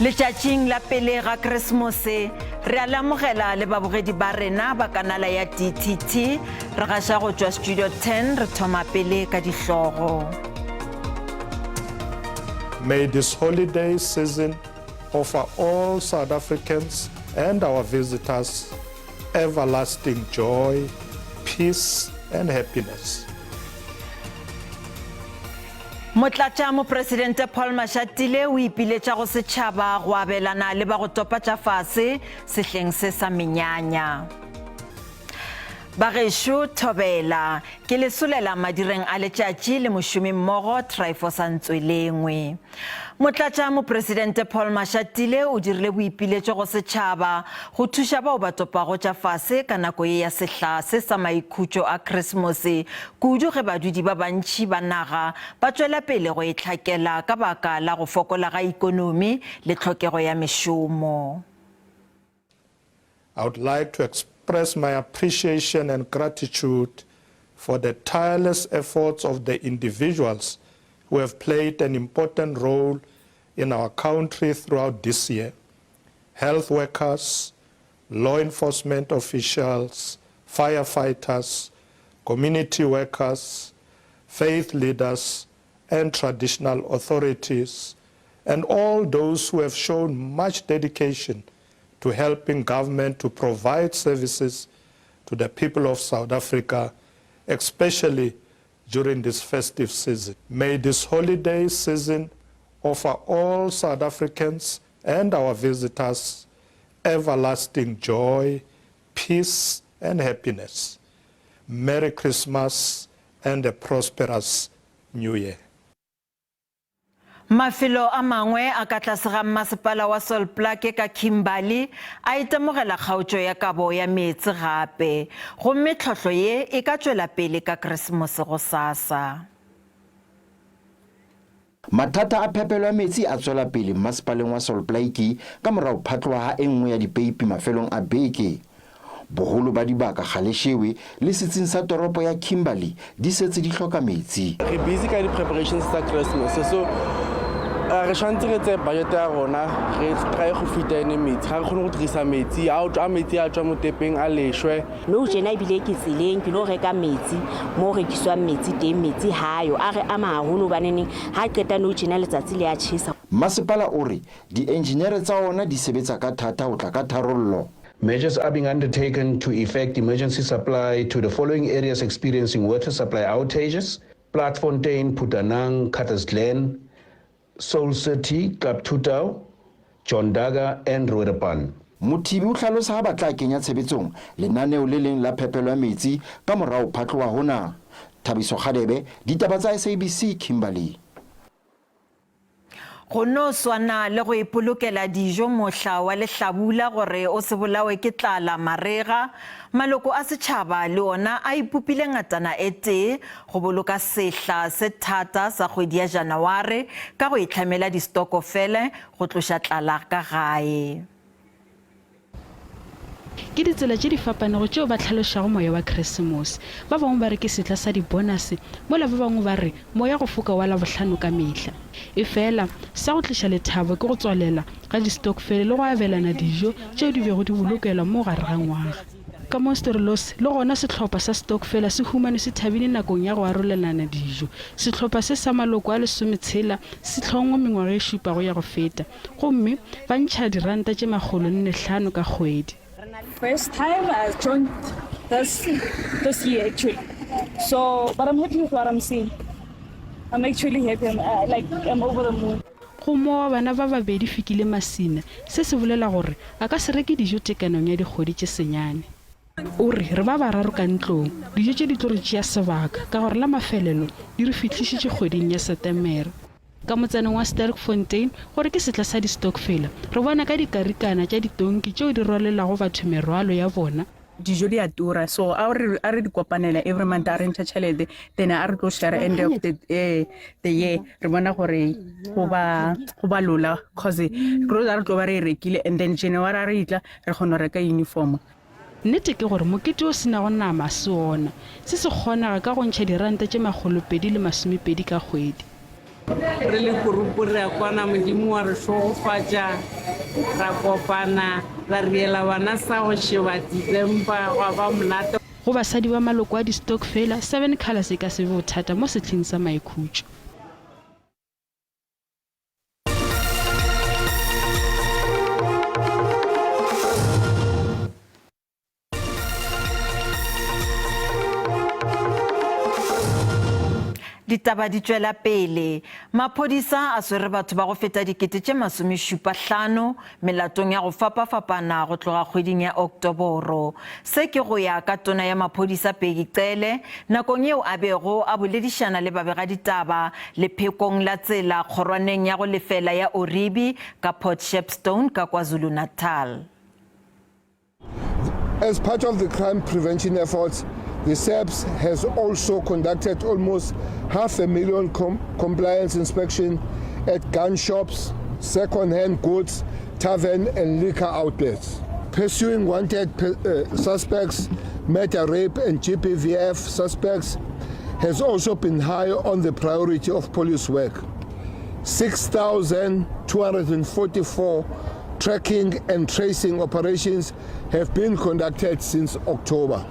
Letšatšing la pele ga Keresemose, re a le amogela le babogedi ba rena ba kanala ya DTT. Re gaša go tšwa Studio 10, re thoma pele ka dihlogo. May this holiday season offer all South Africans and our visitors everlasting joy, peace and happiness. Motlatša Mopresidente Paul Mashatile o ipiletša go setšhaba go abelana le ba go topa tša fase sehleng se sa menyanya. Bagešo Thobela, ke le solela madireng a letšatši le mošomimmogo Tryphosa Ntswelengwe. Motlatša Mopresidente Paul Mashatile o dirile boipiletšo go setšhaba go thuša bao ba topago tša fase ka nako ye ya sehla se sa maikhutšo a Krismose, kudu ge badudi ba bantši ba naga ba tšwela pele go e hlakela ka baka la go fokola ga ikonomi le tlhokego ya mešomo. I would like to express my appreciation and gratitude for the tireless efforts of the individuals who have played an important role in our country throughout this year. Health workers, law enforcement officials, firefighters, community workers, faith leaders, and traditional authorities, and all those who have shown much dedication to helping government to provide services to the people of South Africa, especially during this festive season. May this holiday season offer all South Africans and our visitors everlasting joy, peace, and happiness. Merry Christmas and a prosperous New Year. Mafelo a mangwe a ka tlase ga mmasepala wa Sol Plaatje ka Kimberley a itemogela kgaotšo ya kabo ya meetse gape, gomme tlhohlo ye e ka tšwela pele ka Keresemose gosasa. Mathata a phepelo ya meetse a tswela pele mmasepaleng wa Sol Plaatje ka morago phatloga ga e nngwe ya dipeipi mafelong a beke. Boholo ba dibaka Galeshewe le setsing sa toropo ya Kimberley di setse di hloka metsi. Re busy ka di-preparations tsa Christmas so re tshwanetse re tseye budget ya rona re try go fita ene metsi ga re kgone go dirisa metsi a a metsi a tswa mo tepeng a leshwe. Nou tjena ebile ke tseleng ke lo reka metsi mo rekiswang metsi teng metsi hayo a re ama haholo hobaneneng ha qeta nou tjena letsatsi le a tjhesa. Masepala o re dienjiniere tsa ona di sebetsa ka thata ho tla ka tharollo. Measures are being undertaken to effect emergency supply to the following areas experiencing water supply outages: Platfontein, Phutanang, Carter's Glen, Soul City, Klaptoetau, John Daga and Roodepan. Mothibi o hlalosa ha ba tla kenya tshebetsong lenaneo le leng la phepelo ya metsi ka mora ho phatloha hona. Thabiso Kgadebe, Ditaba tsa SABC, Kimberley. Go no swana le go ipolokela dijo mohla wa lehlabula gore o se bolawe ke tlala marega, maloko a setšhaba le ona a ipopile ngatana e tee go boloka sehla se thata sa kgwedi ya Janaware ka go itlhamela distokofele go tloša tlala ka gae. Ke ditsela tše di fapanego tšeo ba hlalošago moya wa Keresemose. Ba bangwe ba re ke sehla sa dibonase, mola ba bangwe ba re moya go foka wa Labohlano ka mehla. Efela, sa go tliša lethabo ke go tswalela ga distokfele le go abelana dijo tšeo di bego di bolokelwa mo gare ga ngwaga. Ka mo Sterlos, le gona sehlopha sa stokfela se humanwe se thabile nakong ya go arolelana dijo. Sehlopha se sa maloko a lesometshela se hlongwe mengwaga e šupago ya go feta. Gomme ba ntšha diranta tše makgolonne hlano ka kgwedi. First time I joined this this year actually. So, but I'm happy with what I'm seeing. I'm actually happy. I'm uh, like I'm over the moon. Go mo wa bana ba babedi Fikile Masina, se se bolela gore a ka se reke dijo tekanong ya dikgwedi tše senyane. O re, Re ba bararo ka ntlong. Dijo tše di tlo re tšea sebaka, ka gore la mafelelo di re fihlišitše kgweding ya Setemere. Ka motsaneng wa Sterkfontein, gore ke setla sa distokfela, re bona ka dikarikana tša ditonki tšeo di rwalelago batho merwalo ya bona. Dijo di a tura so a re a re di kopanela every month a re ntšha tšhelete then a re tlo share end of the, eh, the year re bona gore go ba go ba lola cause grocery re tlo ba re e rekile and then January a re itla re kgona go reka uniform. Nnete ke gore mokete o se nago nama se ona. Se se kgonega ka go ntšha diranta tše makgolopedi le masomepedi ka kgwedi. Re le kurupu re a kwana, Modimo wa re šogofatša, ra kopana, ra riela bana sa go šeba December, gwa ba monate. Go basadi ba maloko a di-stokfela, Seven Colours e ka se be bothata mo sehleng sa maikhutšo. Ditaba di tšwela pele. Maphodisa a swere batho ba go feta dikete tše masomešupahlano melatong ya go fapafapana go tloga kgweding ya Oktoboro. Se ke go ya ka tona ya maphodisa Bheki Cele nakong yeo a bego a boledišana le babegaditaba lephekong la tsela kgorwaneng ya go lefela ya Oribi ka Port Shepstone ka KwaZulu-Natal. As part of the crime prevention efforts, the SAPS has also conducted almost half a million com compliance inspection at gun shops, second-hand goods, tavern and liquor outlets. Pursuing wanted uh, suspects, murder, rape and GBVF suspects has also been high on the priority of police work. 6,244 tracking and tracing operations have been conducted since October.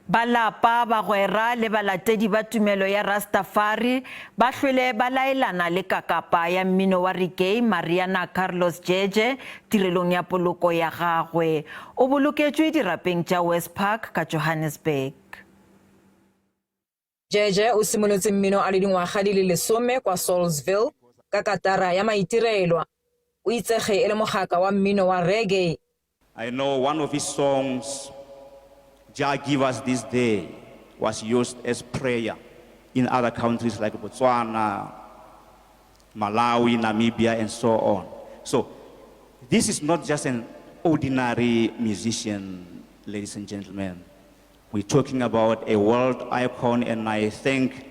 Ba lapa, bagwera le balatedi ba tumelo ya Rastafari ba hlwele ba laelana le kakapa ya mmino wa reggae Mariana Carlos Jeje tirelong ya poloko ya gagwe. O boloketšwe dirapeng tša West Park ka Johannesburg. Jeje o simolotse mmino a le dingwaga di le lesome kwa Saulsville ka katara ya maitirelwa. O itsege e le mogaka wa mmino wa reggae. I know one of his songs, Jah Give Us This Day, was used as prayer in other countries like Botswana, Malawi, Namibia, and so on. So this is not just an ordinary musician, ladies and gentlemen. We're talking about a world icon, and I thank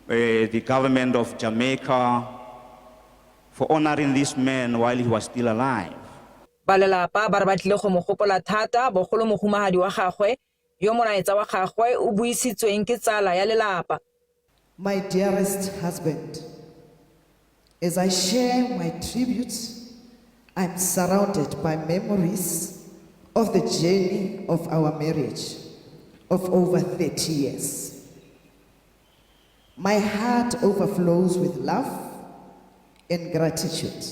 uh, the government of Jamaica for honoring this man while he was still alive. Ba lelapa ba re ba tlile go mo gopola thata, bogolo mohumagadi wa gagwe, yo molaetsa wa gagwe o buisitsweng ke tsala ya lelapa. My dearest husband, as I share my tribute, I'm surrounded by memories of the journey of our marriage of over 30 years. My heart overflows with love and gratitude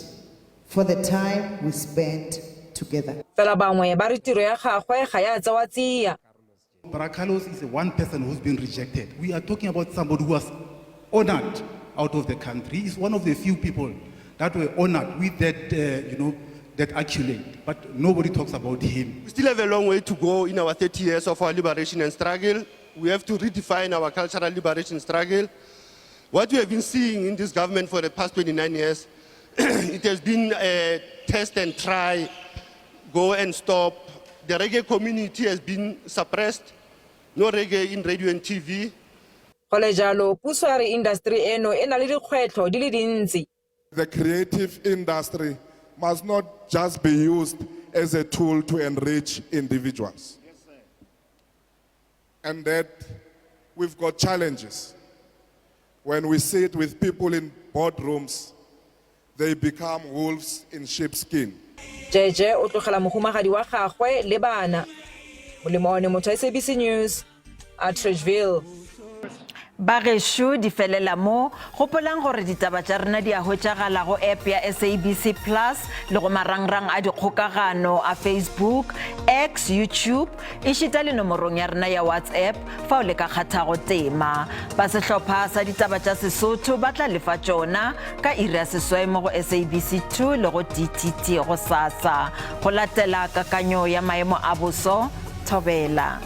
for the time we spent together. Fela bangwe ba re tiro ya gagwe ga ya tsewa tsia. Bra Carlos is one person who's been rejected. We are talking about somebody who was honored out of the country. He's one of the few people that were honored with that, uh, you know, that accolade, but nobody talks about him. We still have a long way to go in our 30 years of our liberation and struggle. We have to redefine our cultural liberation struggle. What we have been seeing in this government for the past 29 years, it has been a test and try, go and stop. The reggae community has been suppressed. No reggae in radio and TV. Go le jalo, puso ya re industry eno e na le dikgwetlho di le dintsi. The creative industry must not just be used as a tool to enrich individuals. And that we've got challenges. When we sit with people in boardrooms, they become wolves in sheepskin. Jeje o tlogela mohumagadi wa gagwe le bana. Molemo one motho SABC News, Atteridgeville. Bagešo di felela mo. Gopolang gore ditaba tša rena di a hwetšagala go app ya SABC Plus le go marangrang a dikgokagano a Facebook, X, YouTube, ešita le nomorong ya rena ya WhatsApp fao le ka kgathago tema. Ba sehlopha sa ditaba tša Sesotho ba tla lefa tšona ka iri ya seswai mo go SABC 2 le go DTT gosasa. Go latela kakanyo ya maemo a boso, thobela.